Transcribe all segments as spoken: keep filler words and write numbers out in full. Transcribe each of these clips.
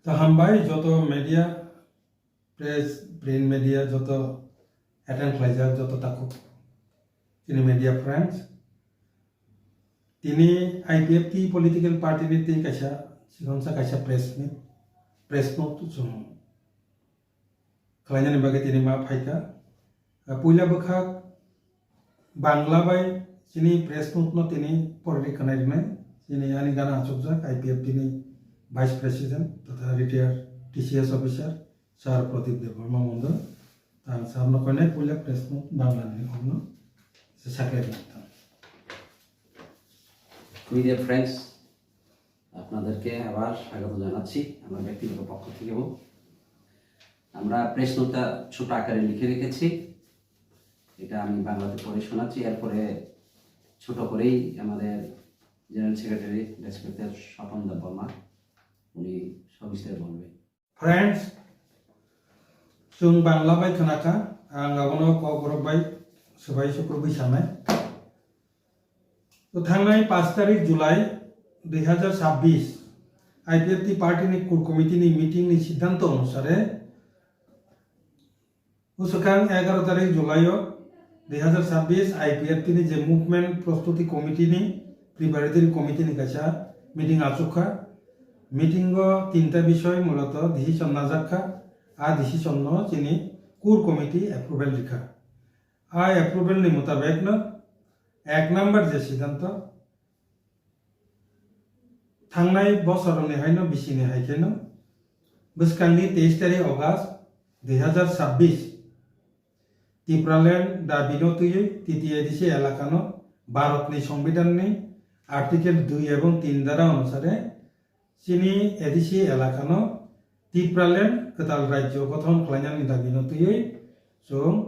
To hambai joto media, press, print media joto attend khlaijak, joto takhuk chini media friends. Tini I P F T political party ni tei kaisa, sikonsa kaisa press meet, press note chwng khlainani bagwi tini ma phaikha. Puila bwkhak Bangla bai chini press note no tini porwi khwnai rwnai. Chini ani gana achukjak I P F T ni Vice President totha retired T C S officer Sir Pradip Debbarma Mondol. Ang sir no koinai puila press note Bangla ni kokno se sakhlai rwnai. Media friends, আপনাদেরকে আবার স্বাগত জানাচ্ছি আমার ব্যক্তিগত পক্ষ থেকেও। আমরা প্রেস নোটটা ছোট আকারে লিখে রেখেছি, এটা আমি বাংলাতে পড়ে শোনাচ্ছি। এরপরে ছোট করেই আমাদের জেনারেল সেক্রেটারি রেসপেক্টেড স্বপন দেব বর্মা উনি সবিস্তারে বলবেন। Friends, chwng Bangla bai khwnakha, ang abono Kokborok bai swbai sukrubwi sanai. To thangnai paanch tarik July dui hazar chabbish, I P F T party ni core committee ni meeting ni siddhanto onusare, bwswkang egaroh tarik July o dui hazar chabbish I P F T ni je movement prostuti committee ni preparatory committee ni kaisa meeting achukha. Meeting o tinta bishoy mulato decision najakha. A decision no chini core committee approval rikha. A approval ni mutabek no ek number je siddhanto, thangnai bosorni haino bisini hai kheno bwskangni teis tarik August dui hazar chabbish Tipraland dabino twiwi T T A D C elakano Bharatni Songbidanni Article dui ebong tin dara onusare chini A D C elakano Tipraland kwtal rajyo gothon khlainani dabino twiwi chwng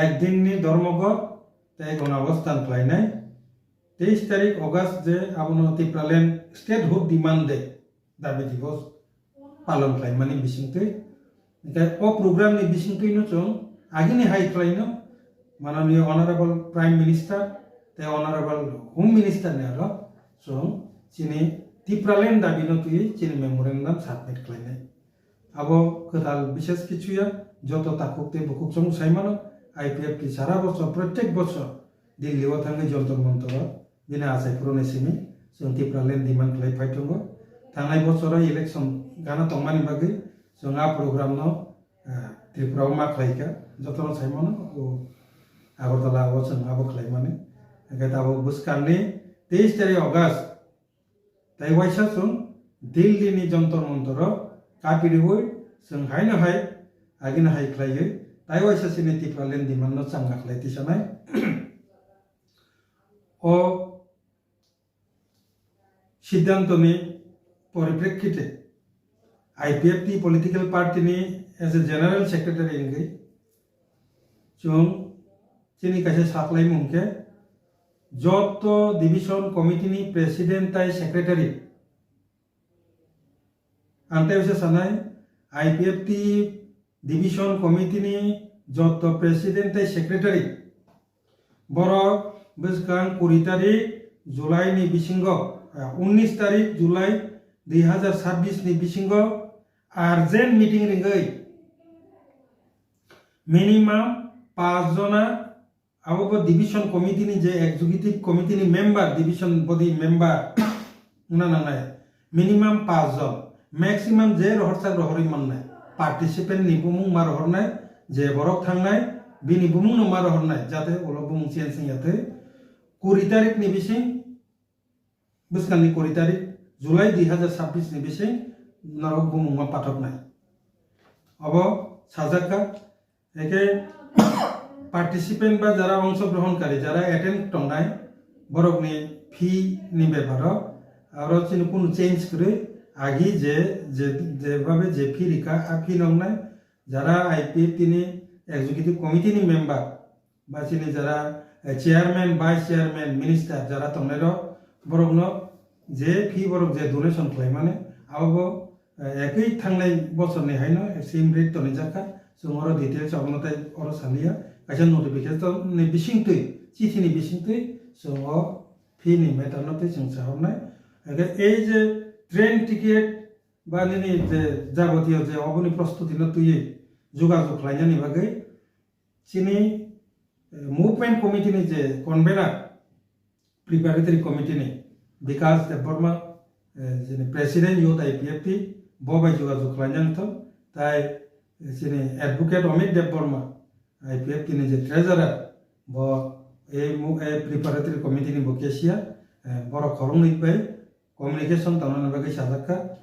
ek dinni dhormoghat tei gonabosthan khlainai. Teis tarik August je abono Tipraland Statehood Demand Day dabi dibos palon khlaimani bisingtwi. Hingkhe o program ni bisingtwi no chwng agini hai khlaino mananiyo Honorable Prime Minister tei Honorable Home Minister ni aro chwng chini Tipraland dabi no twiwi chini memorandum submit khlainai. Abo kwtal bishes kichu ya, joto takhuk tei bukhuk chwng sai mano, I P F T sara bochor, protek bochor Delhi o thangwi Jantar Mantar o bini achai phuruni simi chwng Tipraland demand khlai phai tongo. Thangnai bochoro election gana tongmani bagwi chwng a program no, eh, Tripura o ma khlai kha, jotono sai mano o Agartala o chwng abo khlai mani. Hingkhe tabuk bwskangni teis tarik August tai waisa chwng Delhi ni Jantar Mantar o kapiriwi chwng haino hai agini hai khlaiwi tai waisa chini Tipraland demand no changna khlai tisanai. O siddhantoni poriprekkite I P F T political party ni as a general secretary wngwi chwng chini kaisa saklaimung khe joto division committee ni president tai secretary ang tei bisa sanai I P F T division committee ni joto president tei secretary borok bwskang kuri tarik July ni bisingo, ah, unnish tarik July dui hazar chabbish ni bisingo urgent meeting ringwi minimum paanch jona abo bo division committee ni je executive committee ni member, division body member wngna nangnai minimum paanch jon, maximum je rohorchak rohorwi mannai participant ni bumung ma rohornai, je borok thangnai bini bumung no ma rohornai jate ulo bumung change wngya thwi kuri tarik ni bising bwskangni kuri tarik July dui hazar chabbish ni bising norok bumungma pathoknai. Obo sajak kha, eke participant ba jara ongshogrohon kari, jara attend tongnai, borokni fee ni beparo aro chini kunu change kwrwi agi je, je, jebabe je fee rikha a fee nongnai, jara I P F T ni executive committee ni member, ba chini jara, eh, chairman, vice chairman, minister jara tongnairok, borokno je fee borok je donation khlaimani, abobo, eh, ekwi thangnai bosorni haino same rate tonijak kha. Chwng oro details abono tei oro saliya. Kaisa notification ni bisingtwi, chithini bisingtwi chwng o fee ni matter no tei chwng sahornai. Hwnkhe ei je train ticket ba nini je jabotiyo je oboni prostuti no twiwi jogajog khlainani bagwi chini, eh, movement committee ni je convener, preparatory committee ni Bikas Debbarma, eh, chini president youth I P F T, bo bai jogajog khlainani thok, tai, eh, chini advocate Amit Debbarma, I P F T ni je treasurer, bo ei mu-, ei preparatory committee ni bo cashier, eh, borok khoroknwi bai communication tongnani bagwi sajak kha.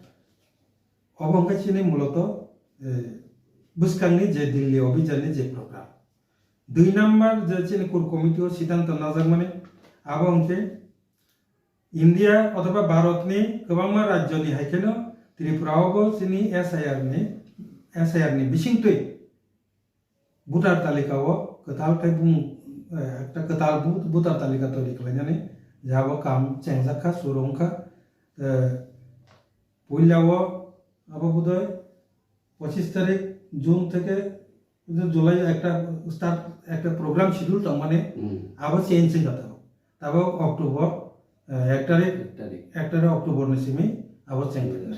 Obo hwnkhe chini muloto, eh, bwskangni je Delhi obhijanni je program. Dui number je chini core committee o siddhanto najakmani, abo hwnkhe India othoba Bharatni kwbangma rajyoni hai kheno Tripura o bo chini S I R ni, S I R ni bisingtwi voter talika o kwtal khe bumung, eh, ekta kwtal bu-, voter talika toiri khlainani je abo kam chengjak kha, suru wng kha. Eh, puila o abo bodoi pochis tarik June theke July ekta start, ekta program schedule tongmani, Hmm. abo change wngkha tabo. Tabo October, eh, ek tarik, Ek tarik. Ek tarik October ni simi abo change wngkha.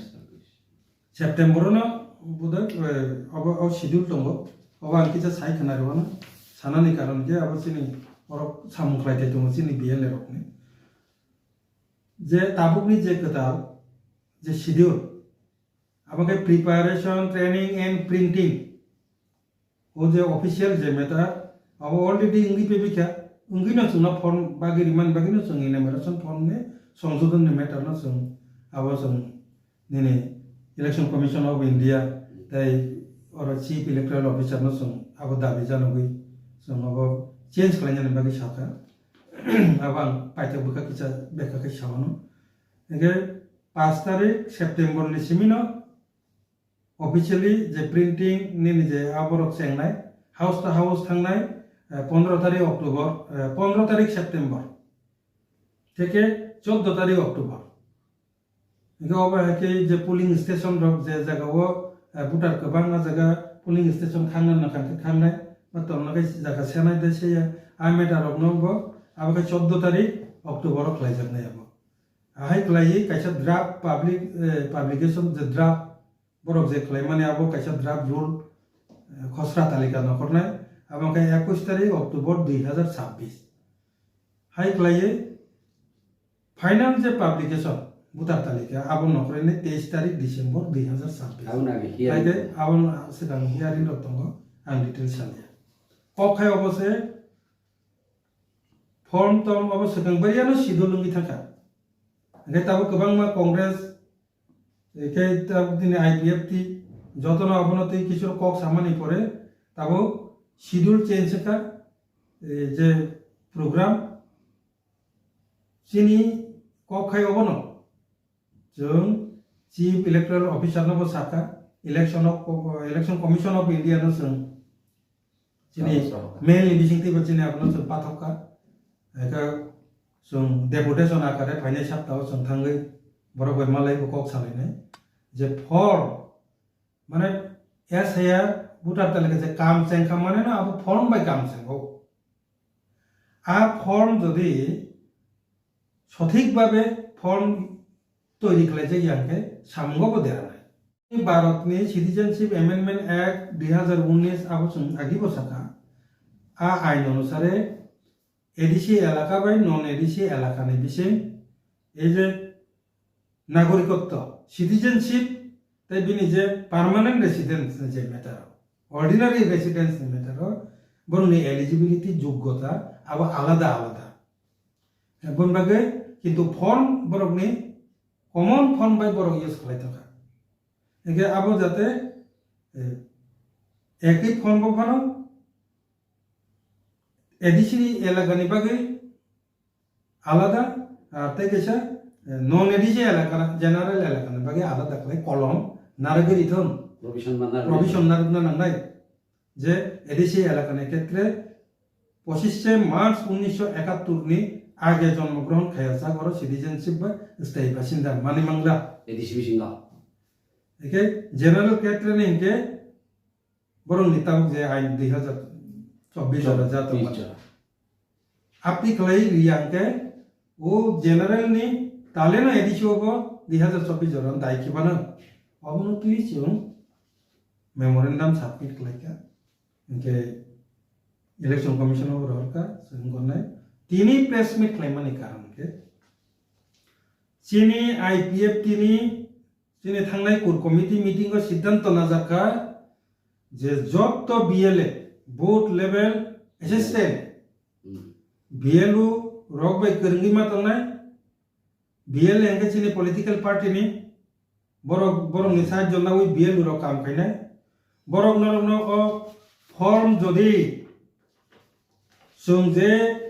September no bodoi, eh, obo, o schedule tongo. Obo ang kisa sai khna rwano. Sanani karon khe abo chini borok samung khlai thai tongo chini B L A rokni. Je tabukni je kwtal, je schedule, abo khe preparation, training and printing. O je official je matter, abo already wngwi phaikha, wngwino chwngno form bagwi rimani bagwino chwng enumeration form ni songsodhon ni matter no chwng abo chwng nini Election Commission of India tei oro Chief Electoral Officer no chwng abo dabi janogwi chwng abo change khlainani bagwi sakha. Abo ang paithak bwkha kisa bekha khe sawano. Hingkhe paanch tarik September ni simi no officially je printing nini je aborok chengnai, house to house thangnai, eh, pondro tarik October, eh, pondro tarik September theke choddo tarik October. Hingke obo hai khe je polling station rok je jaga o, eh, voter kwbang a jaga polling station khangna nang kha khe khangnai, ba tongna khe jaga senai de se ya, a matter rok no bo abo khe choddo tarik October o khlai jaknai abo. Ahai khlaiwi kaisa draft public, eh, publication je draft borok je khlaimani abo kaisa draft rule, eh, khosra talika nokhornai, abo khe ekush tarik October dui hazar chabbish. Hai khlaiwi final je publication voter talika abo nokhornai teis tarik December dui hazar chabbish. Aboni age hearing. Hai khe tongo. Aboni swkang hearing rok tongo, ang details saliya. Kok hai obo se form tom abo swkang bariano sidol wngwi thangkha. Hingke tabuk kwbangma Congress, hingke tabuk nini I P F T, jotono abono tei kisu kok samani pore tabuk schedule change wngkha, eh, je program chini kok khai obono chwng Chief Electoral Officer no bo sakha, election of, Election Commission of India no chwng Chini mail ni bising twibo chini abono chwng pathok kha. Eka chwng deputation akare phainai saptao chwng thangwi borok bai malai bo kok salainai. Je form, mane S I R voter talika je kam chengkha mane no abo form bai kam chengo. A form jodi sothik babe form toiri khlaijak ya hwnkhe samungo bo deranai. Bharatni Citizenship Amendment Act dui hazar unnish abo chwng agi bo sakha. A ain onusare A D C elaka bai non A D C elakani bising ei je nagorikotto, citizenship tei bini je permanent residence ni je matter, ordinary residence ni matter o borokni eligibility, joggota abo alada alada. Boni bagwi kintu form borokni common form bai borok use khlai tongkha. Hingkhe abo jate, eh, ekhi form bo phano A D C ni elakani bagwi alada, ah, tei kaisa, eh, non A D C elaka, general elakani bagwi alada khlai kolom narwgwi rithung. Provision ma narwgwi. Provision narwkna nangnai. Je A D C elakani khetre pochishe March unnisho ekattor ni age jonmo grohon khayajak oro citizenship ba sthayi basinda manwi mangla. A D C bisingo. Hingkhe general khetre ni hingkhe borokni tabuk je ain dui hazar chobbish jora jato. Chobbish jora. Apni khlai riya hingkhe o general ni taleno A D C o bo dui hazar chobbish jora dai khibano. Obono twi chwng memorandum submit khlaikha, hinkhe Election Commission o rohorkha, chwng gonai. Tini press meet khlaimani karon khe chini I P F T ni, chini thangnai core committee meeting o siddhanto najakha je jotto B L A, booth level assistant, Hmm. B L O rok bai kwrwngwi ma tongnai, B L A hwnkhe chini political party ni, borok, borokni side jolnawi B L O rok kam khainai. Borok norokno o form jodi chwng je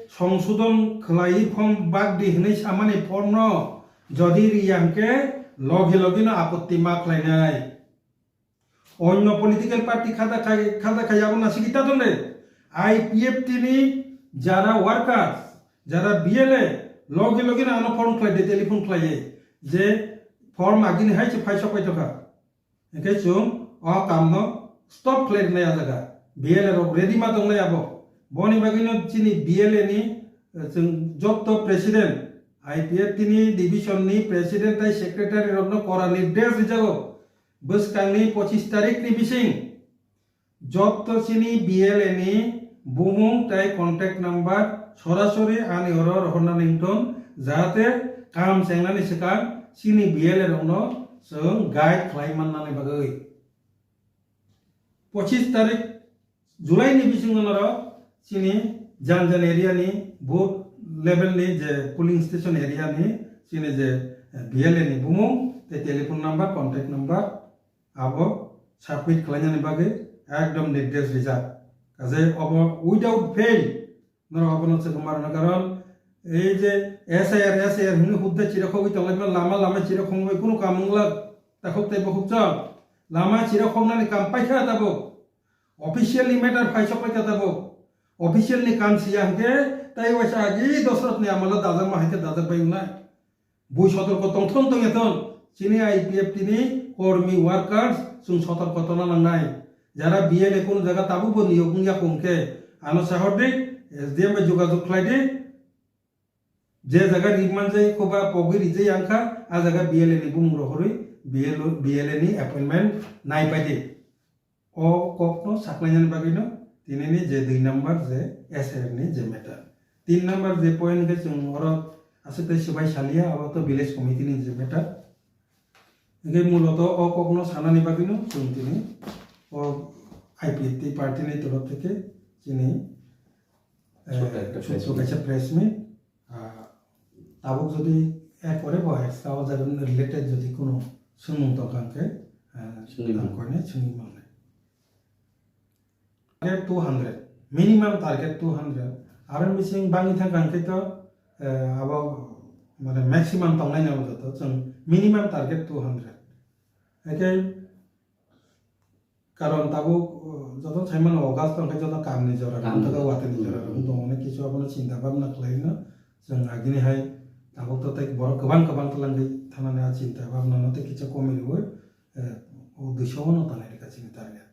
songsodon khlaiwi form bakdi hwnwi samani form no jodi riya hwnkhe logi logi no apotti ma khlainai. Onno political party khada khai, khada khai abo na sigi ta tonde. I P F T ni jara workers, jara B L A, logi logi na ano phone khlai de, telephone khlai ye. Je form agini hai se phai sok pai tokha. Hingke chwng o kam no stop khlai rwnai a jaga. B L A rok ready ma tongnai abo. Boni bagwi no chini B L A ni, eh, chwng jotto president, I P F T ni division ni president tai secretary rok no kora nirdesh rijago. Bwskangni pochis tarikh ni bising jotto chini B L A ni bumung tai contact number sorasori ani oro rohornani wngthon, jahate kaham chengnani swkang chini B L A rokno chwng guide khlai mannani bagwi. Pochis tarikh July ni bisingo norok chini jan jan area ni booth level ni je polling station area ni chini je, eh, B L A ni bumung tei telephone number, contact number abo submit khlainani bagwi ekdom nirdesh rijak. Kaje obo without fail norok abono chwngma rwna karon ei je S I R, S I R hwnwi hudda chira khogwi tonglaima lama lama chira khogwi kunu kam wngla takhuk tei bukhuk chwng lama chira khognani kam paikha tabuk. Official ni matter phai sok paikha tabuk. Official ni kam siya hwnkhe tai waisa agi Dosrot ni amalo dajak ma hai khe dajak bai wngnai. Bui sotorko tongthon tongya thon. Chini I P F T ni kormi workers chwng sotorko tongna nangnai. Jara B L A kunu jaga tabuk bo niyok wngya kho hwnkhe ano sahor di, S D M bai jogajog khlai di. Je jaga ri manjai kho ba pogwi rijai ang kha, a jaga B L A ni bumung rohorwi B L O, B L A ni appointment nai pai di. O kokno saklainani bagwino tinini je dui number je S R ni je matter. Tin number je point khe chwng oro aswk tei swbai saliya, abo to village committee ni je matter. Hingke muloto o kokno sanani bagwino chwng tini o I P F T party ni torof theke chini, eh, Chota ekta press chota meet. Kaisa press meet. Ah, tabuk jodi ekore bo extra o jaga related jodi kono swngmung tongkha hingke, eh, Swngwi ang mano. Koine swngwi mannai. Target two hundred, minimum target two hundred. Aro bising bangwi thangkha hingke to, eh, abo mane maximum tongnai nabo joto chwng minimum target two hundred. Hingke Karon tabuk, uh, joto sai mano August tong khe joto kamni jora, Kamni. Tongthok watani jora, Hmm. Tong mane kisu abono chinta bhabna khlai no. Chwng agini hai tabuk to tei borok kwbang kwbang twlang khe thanani a chinta bhabna no tei kisa komi rwi, eh, o duiso no tanai rwkha chini target.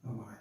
Obo hai.